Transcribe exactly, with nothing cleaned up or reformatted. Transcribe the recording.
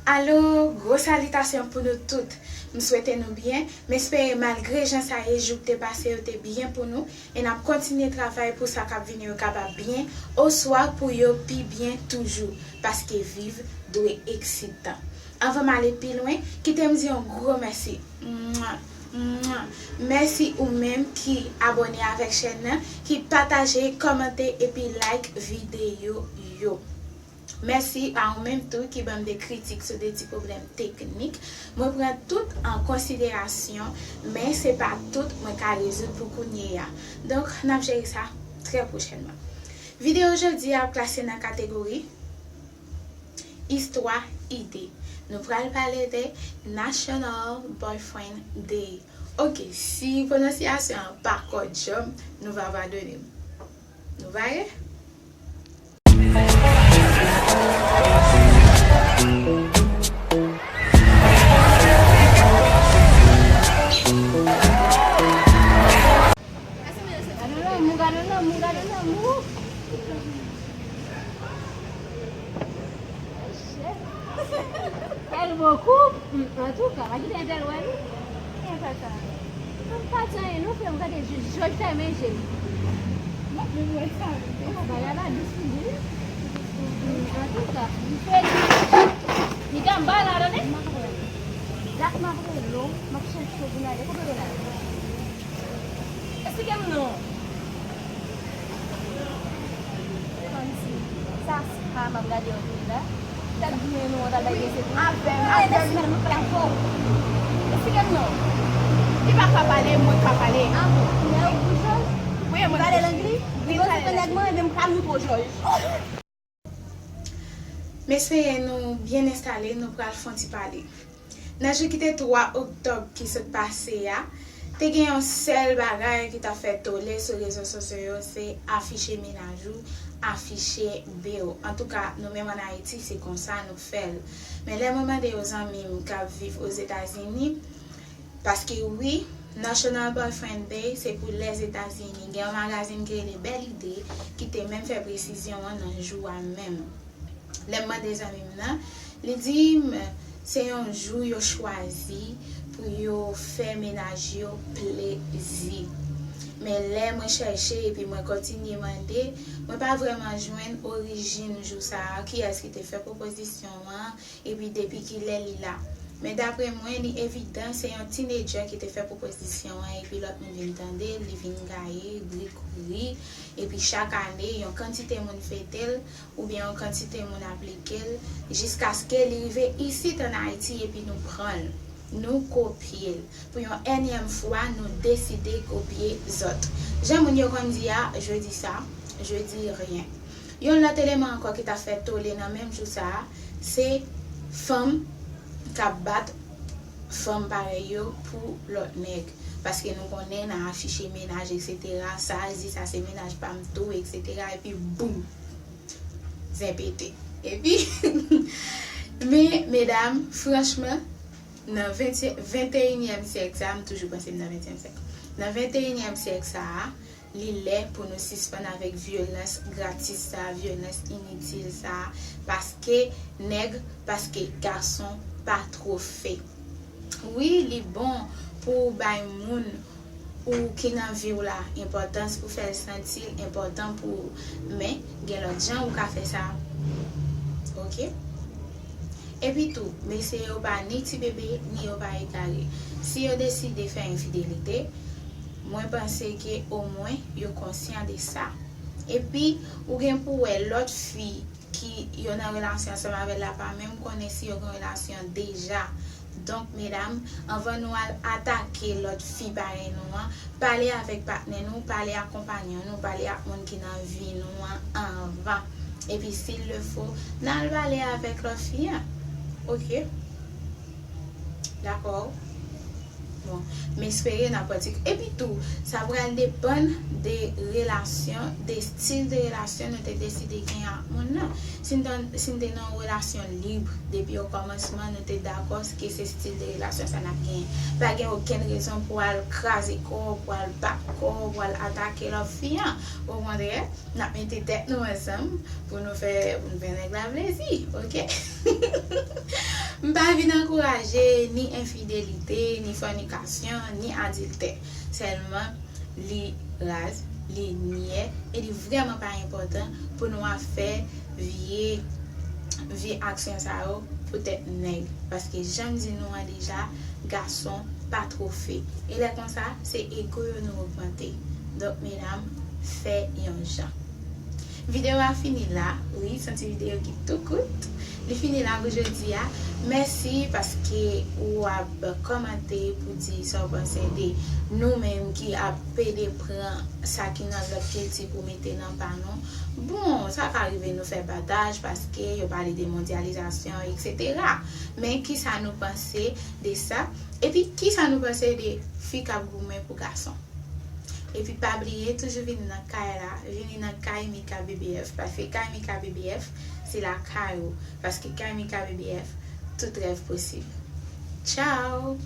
Alo, gwo salitasyon pou nou tout. M swete nou byen. M espere malgre jan sa ye, jou k te pase yo te byen pou nou, e n ap kontinye travay pou sa k ap vini yo kapab byen, oswa pou yo pi byen toujou, paske viv dwe eksitan. Anvan m ale pi lwen, kite m di yon gwo mèsi. Mwa, mwa. Mèsi ou menm ki abòne avèk chèn nan, ki pataje, kòmante epi like videyo yo. Mèsi a ou menm tou ki ban m de kritik sou de ti pwoblèm teknik. Mwen pran tout an konsiderasyon, men se pa tout mwen ka rezoud pou kounye a. Donk, n ap jere sa trè pwochènman. Videyo jodi a ap klase nan kategori istwa ide. Nou pral pale de National Boyfriend Day. Oke, si pwononsyasyon an pa kòdjòm, nou va padone m. Nou pare? Gade lanmou, gade lanmou, gade lanmou. Tèl bokou. Antouka, pa kite entèl wè nou. Gen pa sa. Mwen pa di anyen non, frè m, gade, jòj fèmen je l. Mwen vle wè sa. Bagay la dous pou li. Antouka, li fè li. Li t anba la, tande? Dak m ap rele w, m ap chèche w pou n ale. Kote w rele? Esplike m non. Kòmsi sa, sa m ap gade yon peyi la. Tèt byen nou, w ta bay mesye tou. Avè m, avè m. Esplike m non. Li pa ka pale, mwen ka pale. Ah bon? Lè ou pou jòj? Wi, mwen pale lang li? Wi, pale lang. Nèg mwen, men m ka moutre w jòj. M espere nou byen enstale, nou pral fè yon ti pale. Nan jou ki te twa oktòb ki sot pase a, te gen yon sèl bagay ki t ap fè tole sou rezo sosyo yo, se afiche mennaj ou, afiche be w. Antouka, nou menm ann Ayiti, se konsa nou fè l. Men lè mwen mande yon zanmi m k ap viv Ozetazini, paske wi, National Boyfriend Day se pou Lèzetazini. Gen yon magazin ki rele Belle Idée ki te menm fè presizyon an nan jou a menm. Lè m mande zanmi m nan, li di m se yon jou yo chwazi pou yo fè mennaj yo plezi. Men lè mwen chèche epi mwen kontinye mande, mwen pa vrèman jwenn orijin jou sa a, kiyès ki te fè pwopozisyon an, epi depi kilè li la. Men dapre mwen, li evidan, se yon tinedjè ki te fè pwopozisyon an, epi lòt moun vin tande l, li vin gaye, ri kouri, epi chak ane, yon kantite moun fete l, oubyen yon kantite moun aplike l, jiskaske li rive isit ann Ayiti, epi nou pran l, nou kopye l. Pou yon ènyèm fwa, nou deside kopye zòt. Jan moun yo konn di a, je dis ça, je dis rien. Yon lòt eleman ankò ki t ap fè tole nan menm jou sa a, se fanm k ap bat fanm parèy yo pou lòt nèg. Paske nou konnen nan afiche mennaj, etsetera, sa a di sa se mennaj pa m tou, etsetera, epi boum! Zen pete. Epi, men, medam, franchman, nan vennte, venteyinyèm syèk sa a, m toujou panse m nan venteyinyèm syèk. Nan venteyinyèm syèk sa a, li lè pou nou sispann avèk vyolans gratis sa a, vyolans initil sa a, paske nèg, paske gason pa twofe. Wi, li bon pou w bay moun ou ki nan vi w la enpòtans, pou fè l santi l enpòtan pou ou, men gen lòt jan ou ka fè sa. Oke? Epi tou, mesye yo pa ni ti bebe, ni yo pa egare. Si yo deside fè enfidelite, mwen panse ke omwen yo konsyan de sa. Epi, ou gen pou wè lòt fi ki yo nan relasyon ansanm avè l la pa menm konnen si yo gen relasyon deja. Donk, medam, anvan nou al atake lòt fi parèy nou an, pale avèk patnè nou, pale ak konpanyon nou, pale ak moun ki nan vi nou an anvan. Epi, s'il le faut, n al pale avèk lòt fi an. Oke? Dakò? Bon, m espere n ap pratik. Epi tou, sa pral depann de relasyon, de stil de relasyon nou te deside gen ak moun nan. Si n te, si n te nan yon relasyon lib depi okòmansman, nou te dakò ke se stil de relasyon sa n ap genyen. Pa gen okenn rezon pou al kraze kò w, pou al bat kò w, pou al atake lòt fi an. Okontrè, n ap mete tèt nou ansanm pou nou fè, pou nou fè nèg la plezi, oke? Pa vin ankouraje ni enfidelite, ni fònikasyon, ni adiltè. Sèlman, li raz, li nyè, e li vrèman pa enpòtan pou nou ap fè vye vye aksyon sa yo pou tèt nèg. Paske jan m di nou an deja, gason pa twofe. E lè konsa, se ego yo nou ogmante. Donk, medam, fè yon jan. Videyo a fini la. Wi, se yon ti videyo ki tou kout. Li fini la pou jodi a. Mèsi paske ou ap kòmante pou di sa w panse de nou menm ki ap pede pran sa ki nan lòt kilti pou mete nan pa nou. Bon, sa ka rive nou fè pataj paske yo pale de mondyalizasyon, etsetera. Men kisa nou panse de sa? Epi kisa nou panse de fi k ap goumen pou gason? Epi pa bliye, toujou vini nan kay la, vini nan kay Mika B B F, paske kay Mika B B F, se lakay ou, paske kay Mika B B F, tout rèv posib. Tchao!